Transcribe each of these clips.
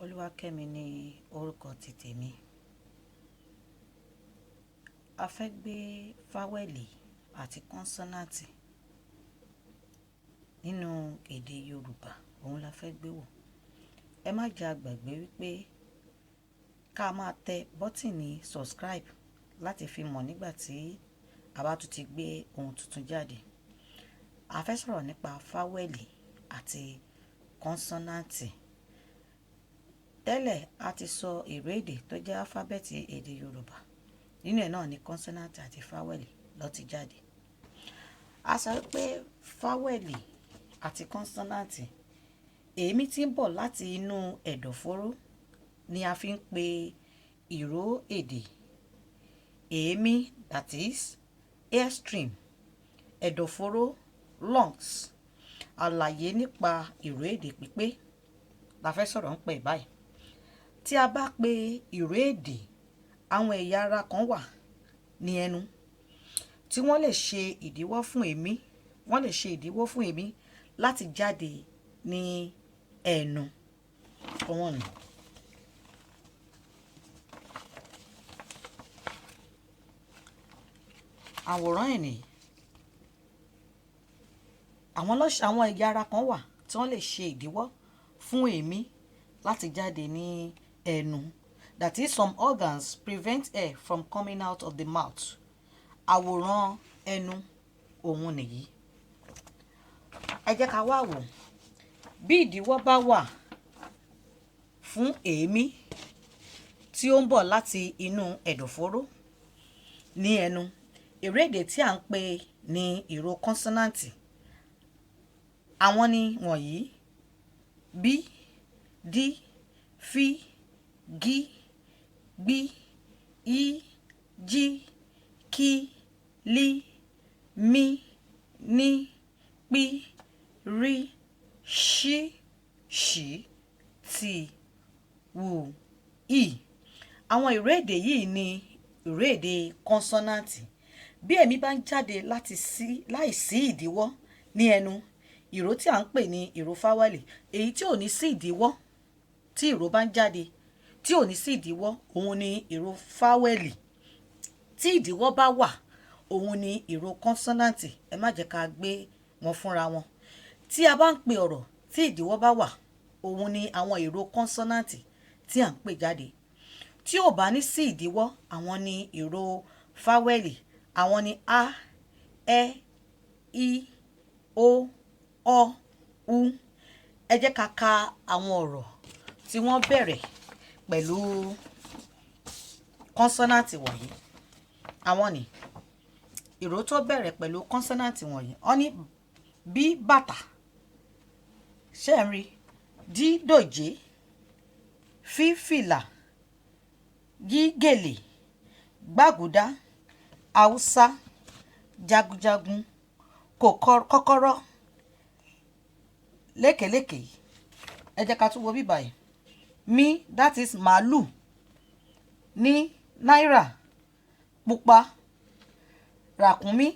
Olúwakẹ́mi ní orúkọ ti tèmi. A fẹ́ gbé fáwẹ́lì àti kọ́nsọ́náǹtì nínú èdè Yorùbá, òun la fẹ́ gbé wò. Ẹ má jẹ́ a gbàgbé wípé ká máa tẹ bọ́tìnì subscribe láti fi mọ̀ nígbà tí a bá tún ti gbé ohun tuntun jáde. A fẹ́ sọ̀rọ̀ nípa fáwẹ́lì àti kọ́nsọ́náǹtì. Tẹ́lẹ̀, a ti sọ ìró èdè tó jẹ́ álúfábẹ́ẹ̀tì èdè Yorùbá. Nínú ẹ̀ náà ni kọ́nsọ́náǹtì àti fáwẹ́lì ló ti jáde. A sọ wípé fáwẹ́lì àti kọ́nsọ́náǹtì, èémí tí ń bọ̀ láti inú ẹ̀dọ̀fóró ni a fi ń pe ìró èdè. Èémí, that is airstream, ẹ̀dọ̀fóró, lungs. Àlàyé nípa ìró èdè pípé la fẹ́ sọ̀rọ̀ nípa ẹ̀ báyìí. Tí a bá pe ìró èdè, àwọn ẹ̀yà ara kan wà ní ẹnu tí wọ́n lè ṣe ìdíwọ́ fún èémí, wọ́n lè ṣe ìdíwọ́ fún èémí láti jáde ní ẹnu. Òun ni. Àwòrán ẹ̀ nìyí. Àwọn ẹ̀yà ara kan wà tí wọ́n lè ṣe ìdíwọ́ fún èémí láti jáde ní ẹnu. That is, some organs prevent air from coming out of the mouth. Àwòrán ẹnu òun nìyí. Ẹ jẹ́ ká wá wò. Bí ìdíwọ́ bá wà fún èémí tí ó ń bọ̀ láti inú ẹ̀dọ̀fóró ní ẹnu, ìró èdè tí à ń pè ní ìró kọ́nsọ́náǹtì. Àwọn ni wọ̀nyí: b, d, f, g, gb, i, j, k, l, m, n, p, r, ṣ, ṣ, t, w, i. Àwọn ìró èdè yìí ni ìró èdè kọ́nsọ́náǹtì. Bí èémí bá ń jáde láti sí láìsí ìdíwọ́ ní ẹnu, ìró tí à ń pè ní ìró fáwẹ́lì, èyí tí ò ní sí ìdíwọ́ tí ìró bá ń jáde, tí ò ní sí ìdíwọ́, òun ni ìró fáwẹ́lì. Tí ìdíwọ́ bá wà, òun ni ìró kọ́nsọ́náǹtì. Ẹ má jẹ́ ká gbé wọn fúnra wọn. Tí a bá ń pe ọ̀rọ̀ tí ìdíwọ́ bá wà, òun ni àwọn ìró kọ́nsọ́náǹtì tí à ń pè jáde. Tí ò bá ní sí ìdíwọ́, àwọn ni ìró fáwẹ́lì. Àwọn ni a, ẹ, i, o, ọ, u. Ẹ jẹ́ ká ka àwọn ọ̀rọ̀ tí wọ́n bẹ̀rẹ̀ pẹ̀lú kọ́nsọ́náǹtì wọ̀nyí. Àwọn ni ìró tó bẹ̀rẹ̀ pẹ̀lú kọ́nsọ́náǹtì wọ̀nyí. Wọ́n ní bí bàtà, ṣé ẹ̀ ń rí? D dòjé, f fìlà, g gèlè, gbàgúdá, haúsá, jagunjagun, kọ́kọ́rọ́, lékèélékèé. Ẹ jẹ́ ká tún wo bí báyìí. Mi, that is màálù, ní náírà, pupa, ràkúnmí,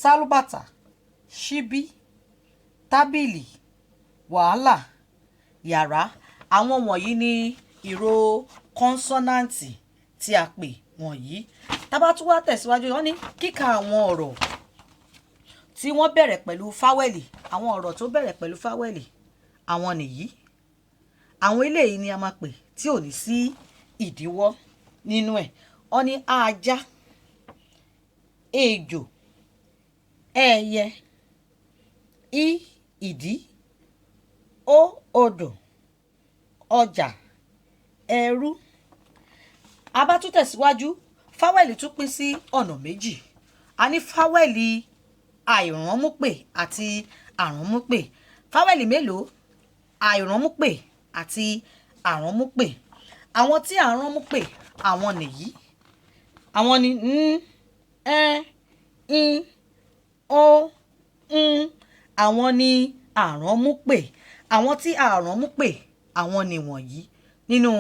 sálúbàtà, ṣíbí, tábìlì, wàhálà, yàrá. Àwọn wọ̀nyí ni ìró kọ́nsọ́náǹtì tí a pè wọ̀nyí. Tá bá tún wá tẹ̀síwájú, wọ́n ní kíka àwọn ọ̀rọ̀ tí wọ́n bẹ̀rẹ̀ pẹ̀lú fáwẹ́lì. Àwọn ọ̀rọ̀ tó bẹ̀rẹ̀ pẹ̀lú fáwẹ́lì, àwọn nìyí. Àwọn eléyìí ni a máa pè tí ò ní sí ìdíwọ́ nínú ẹ̀. Wọ́n ní ajá, ejò, ẹyẹ, i ìdí, o odò, ọjà, ẹrú. A bá tún tẹ̀síwájú, fáwẹ́lì tún pín sí ọ̀nà méjì. A ní fáwẹ́lì àìránmúpè àti àránmúpè. Fáwẹ́lì mélòó? Àìránmúpè àti àránmúpè. Àwọn tí à ń ránmúpè, àwọn nìyí. Àwọn ni n, ẹ, i, o, ń. Àwọn ni àránmúpè. Àwọn tí a ránmúpè, àwọn ni wọ̀nyí nínú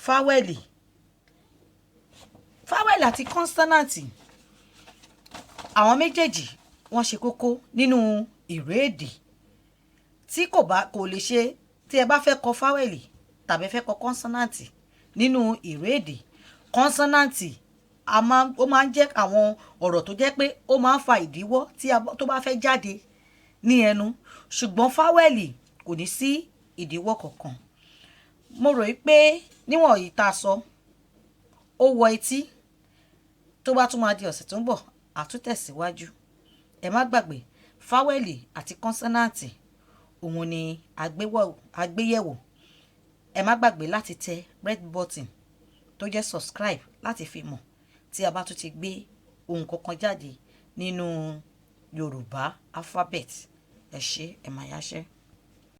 fáwẹ́lì. Fáwẹ́lì àti kọ́nsọ́náǹtì, àwọn méjèèjì wọ́n ṣe kókó nínú ìró èdè. Tí kò bá kò lè ṣe tí ẹ bá fẹ́ kọ fáwẹ́lì, tàbí ẹ fẹ́ kọ consonant nínú ìró èdè. Consonant ó máa ń jẹ́ àwọn ọ̀rọ̀ tó jẹ́ pé ó máa ń fa ìdíwọ́ tí tó bá fẹ́ jáde ní ẹnu, ṣùgbọ́n vowel, kò ní sí ìdíwọ́ kankan. Mo rò wí pé níwọ̀n yìí tá a sọ, ó wọ etí. Tó bá tún máa di ọ̀sẹ̀ tó ń bọ̀, àtúntẹ̀síwájú. Ẹ má gbàgbé, vowel àti consonant òun ni àgbéyẹ̀wò. Ẹ má gbàgbé láti tẹ red button tó jẹ́ subscribe láti fi mọ̀ tí a bá tún ti gbé ohun kankan jáde nínú Yorùbá alphabet. Ẹ ṣé, ẹ máa yáṣẹ́.